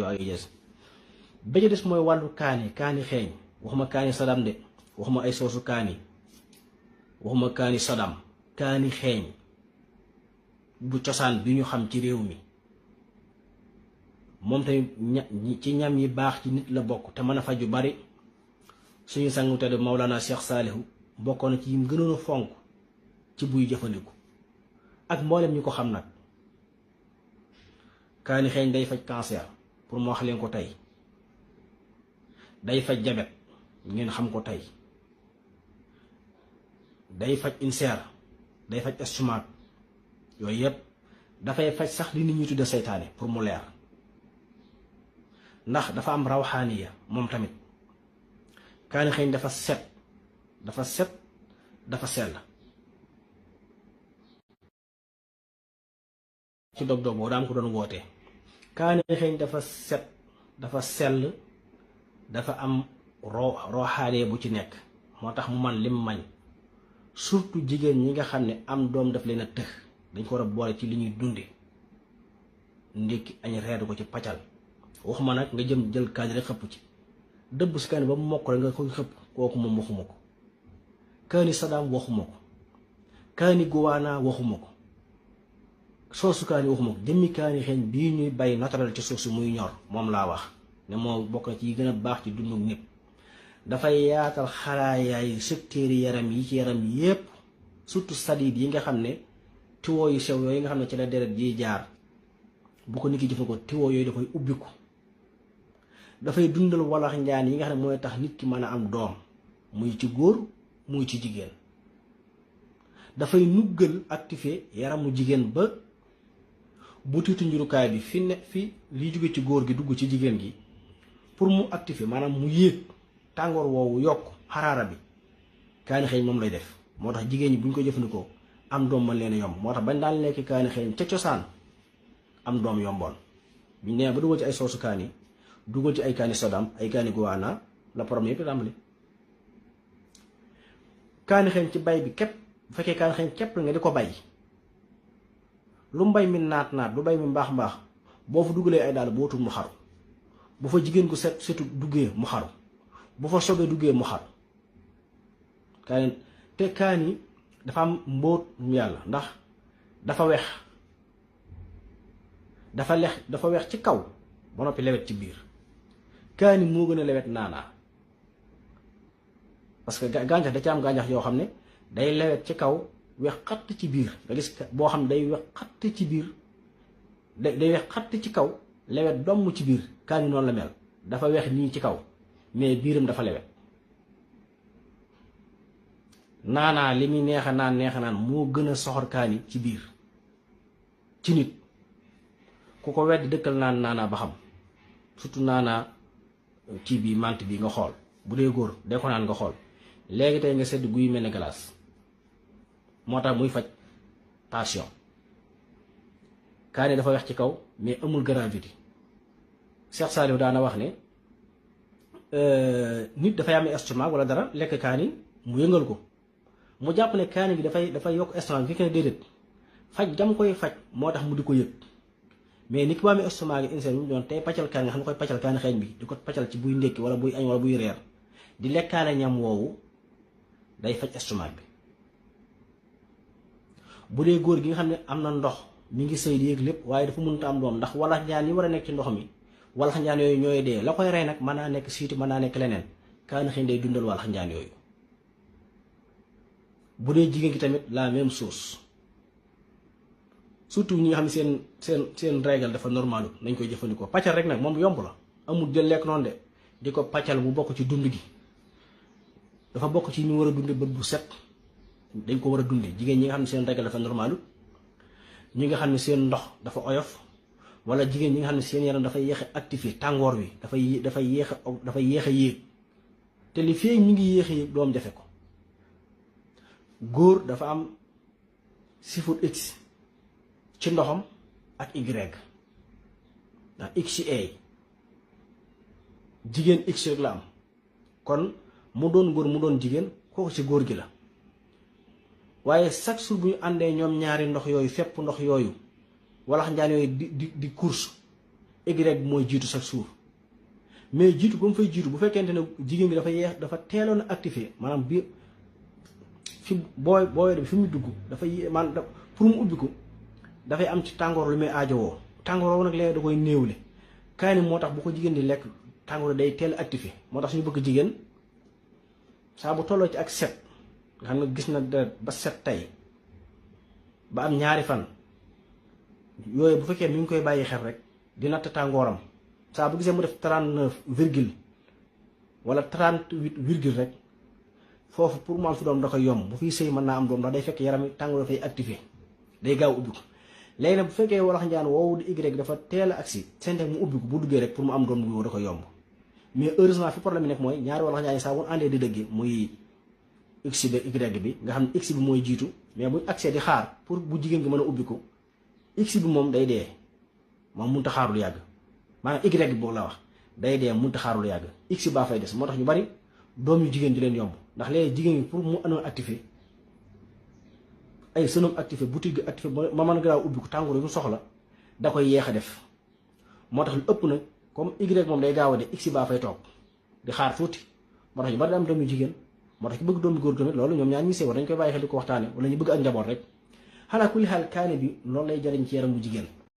ak yes ba ca des mooy wàllu kaani xeeñ waxuma kaani sadam de waxuma ay soosu kaani waxuma kaani sadam kaani xeeñ bu cosaan bi ñu xam ci réew mi moom tamit ci ñam yi baax ci nit la bokk te mën a faj yu bari suñu sangu te de Maulana Cheikh Saalihu bokkoon na ci yim gënoon a fonk ci buy jëfandiku ak mboolem ñu ko xam nag kaani xeeñ day faj cancer pour mu wax leen ko tey day faj jabet ngeen xam ko tey day faj ulcère day faj estomac yooyu yëpp dafay faj sax li nit ñi tudde seytaane pour mu leer ndax dafa am rawxaaniya moom tamit kaani xeeñ dafa set dafa sell ci dog-dog boo daam ko doon wootee kaani xeeñ dafa set dafa sell dafa am roxaanee bu ci nekk moo tax mu man lim mañ surtout jigéen ñi nga xam ne am doom daf leen a tëx dañ ko war a boole ci li ñuy dunde ndékki añ reedu ko ci paccal waxuma nag nga jël kaani rek xëpp ci dëbb si kaani ba mu mokk rek nga koy xëpp kooku moom waxuma ko kaani sadaam waxuma ko kaani guwaana waxuma ko soosu kaani waxuma ko jëmmi kaani xeeñ bii ñuy bay naturel ci suuf si muy ñor moom laa wax ne moo bokk na ci yi gën a baax ci dundu nit dafay yaatal xalaayaay secteur yaram yi ci yaram yépp surtout sadid yi nga xam ne tiwo yu sew yooyu nga xam ne ci la deret jiy jaar bu ko nit ki jëfandikoo tiwo yooyu dafay ubbiku dafay dundal walax njaan yi nga xam ne mooy tax nit ki mën a am doom muy ci góor muy ci jigéen dafay nuggal activé yaramu jigéen ba butitu njurukaay bi fi li jóge ci góor gi dugg ci jigéen gi pour mu activé maanaam mu yéeg tàngoor woowu yokk xaraara bi kaani xeeñ moom lay def moo tax jigéen ñi bu ñu ko jëfandikoo am doom mën leen a yomb moo tax bañ daan lekk kaani xeeñ ca cosaan am doom yomboon biñ nee ba dugal ci ay soosu kaani dugal ci ay kaani sodam ay kaani guwaana la problème yëpp tàmbali kaani xeeñ ci bay bi képp bu fekkee kaani xeeñ képp nga di ko bay lu mbay mi naat lu bay mi mbaax boo fa dugalee ay daal bootul mu xaru bu fa jigéen gu setu duggee mu xaru bu fa sobee duggee mu xaru kaani te kaani dafa am mbóot yàlla ndax dafa weex ci kaw ba noppi lewet ci biir kaani moo gën a lewet naanaa parce que gàncax da ci am gàncax yoo xam ne day lewet ci kaw weex xatt ci biir nga gis boo xam ne day weex xatt ci biir day weex xatt ci kaw lewet domm ci biir kaani noonu la mel dafa weex nii ci kaw mais biiram dafa lewet naanaa li muy neexa naan moo gën a soxor kaani ci biir ci nit ku ko wedd dëkkal naanaa ba xam surtout naanaa ci bii mant bi nga xool bu dee góor dee ko naan nga xool léegi tey nga sedd guy mel ne glace moo tax muy faj tension kaani dafa weex ci kaw mais amul gravité Cheikh Saalihu daana wax ne nit dafay am estomac wala dara lekk kaani mu yëngal ko mu jàpp ne kaani gi dafay yokk estomac bi fi ne déedéet faj jam koy faj moo tax mu di ko yëg mais nit ki ba amee estomac gi insee doon tey paccal kaani nga xam ne koy paccal kaani xeeñ bi di ko paccal ci buy ndékki wala buy añ wala buy reer di lekkaale ñam woowu day faj estomac bi bu dee góor gi nga xam ne am na ndox mi ngi sëy di yëg lépp waaye dafa mënut a am doom ndax walax njaan yi war a nekk ci ndox mi walax njaan yooyu ñooy dee la koy rey nag mën naa nekk siiti mën naa nekk leneen kaani xeeñ day dundal walax njaan yooyu bu dee jigéen gi tamit la même chose surtout ñi nga xam ne seen régal dafa normal nañ koy jëfandikoo paccal rek nag moom yomb la amul jël lekk noonu de di ko paccal bu bokk ci dund gi dafa bokk ci ñu war a dunde bët bu set dañ ko war a dunde jigéen ñi nga xam ne seen régal dafa normal ñi nga xam ne seen ndox dafa oyof wala jigéen ñi nga xam ne seen yaram dafay yéex a activé tàngoor wi dafay yéex a yéeg te li fee ñu ngi yéex a yéeg doom jafe ko góor dafa am chiffre x ci ndoxam ak y ndax x ci a jigéen x rek la am kon mu doon góor mu doon jigéen kooku ci góor gi la waaye chaque jour bu ñu àndee ñoom ñaari ndox yooyu fépp ndox yooyu walax njaan yooyu di course Y bi mooy jiitu chaque jour mais jiitu ba mu fay jiitu bu fekkente ne jigéen gi dafa yeex dafa teeloon a activé maanaam bi fi booy bi fi mu dugg dafa man pour mu ubbi ko dafay am ci tàngoor lu muy aajowoo tàngoor woo nag léegi da koy néewle kaani moo tax bu ko jigéen di lekk tàngoor day teel activé moo tax suñu bëgg jigéen saa bu tolloo ci ak set nga xam ne gis na deret ba set tey ba am ñaari fan yooyu bu fekkee mi ngi koy bàyyi xel rek di natt tàngooram saa bu gisee mu def 39 virgule wala 38 virgule rek foofu pour mu am fi doom da koy yomb bu fiy sëy mën naa am doom ndax day fekk yaram tàngoor dafay activé day gaaw ubbi ko léegi nag bu fekkee walax njaan woowu di Y dafa teel a agsi sente mu ubbi ko bu duggee rek pour mu am doom bu da koy yomb mais heureusement fi problème bi nekk mooy ñaari walax njaan yi saa bu àndee di dëgg muy X bi Y bi nga xam ne X bi mooy jiitu mais buñ accès di xaar pour bu jigéen gi mën a ubbi ko X bi moom day dee moom mënut a xaarul yàgg maanaam Y bi boobu la wax day dee mënut a xaarul yàgg X baa fay des moo tax ñu bari doom yu jigéen di leen yomb ndax léegi jigéen ñi pour mu anoon activé ay sënam activé boutique activé ma mën gaaw ubbi ko tàngoor yi mu soxla da koy yeex a def moo tax lu ëpp nag comme Y moom day gaaw a de X baa fay toog di xaar tuuti moo tax ñu bari da am doom yu jigéen moo tax ñu bëgg doom yu góor tamit loolu ñoom ñaar ñi see war dañ koy bàyyi xel di ko waxtaane wala ñu bëgg ak njaboot rek xanaa kulli xaal kaani bi loolu lay jariñ ci yaram bu jigéen